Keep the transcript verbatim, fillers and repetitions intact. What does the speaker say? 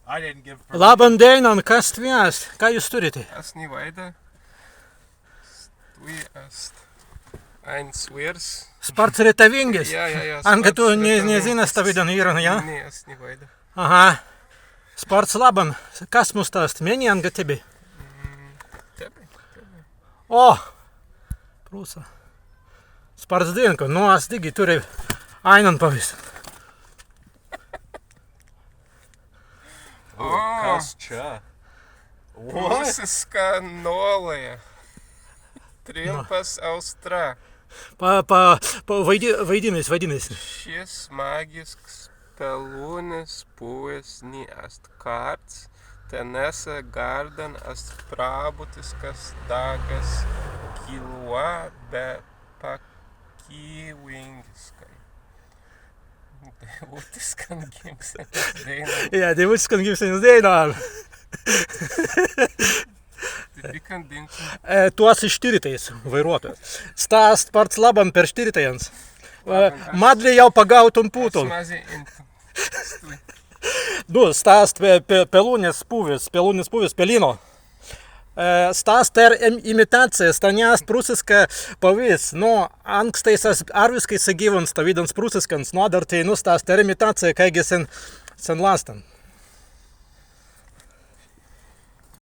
Labban dēinan, kas stwi ast? Ka jūs turritei? As ni waīda. Stwi ast aīns wīrs. Spārts retawīngis. Jā, jā, jā. Anga tū ni, ni zinna stawīdan wīran, jā? Ni, as ni waīda. Aha. Spārts labban. Kas mus ast, mennei anga tebbei? Tebbei, tebbei. O! Prūsa. Spārts dīnka, nu, as dīgi turri aīnan pawīstin. O, kas čia? Prūsiska nōlaja. Trimpas austra. Pa, pa, pa, waidi-, waidinais, waidinais. Šis magisks pelūnis puwis ni ast kārts, tenesse gardan ast prābutiskas daggas kilwa be pakīwingiskai. Deiwūtiskan gimsenis dēinan. Jā, deiwūtiskan gimsenis dēinan. Tū as iz tīritajans, wairuōtōjas. Sta ast spārts labban per tīritajans. Madli jāu pagaūtun pūtun. Nu, sta ast pe-, pe-, pelūnis puwis, pelūnis puwis, pelino. Sta ast tēr im-, imitācija, sta ni ast prūsiska pawīstis. Nu, ankstāis as arwiskai segīwuns stawīdans prūsiskans, nu, adder teinū sta ast tēr imitācija, kāigi sen, sen lāstan.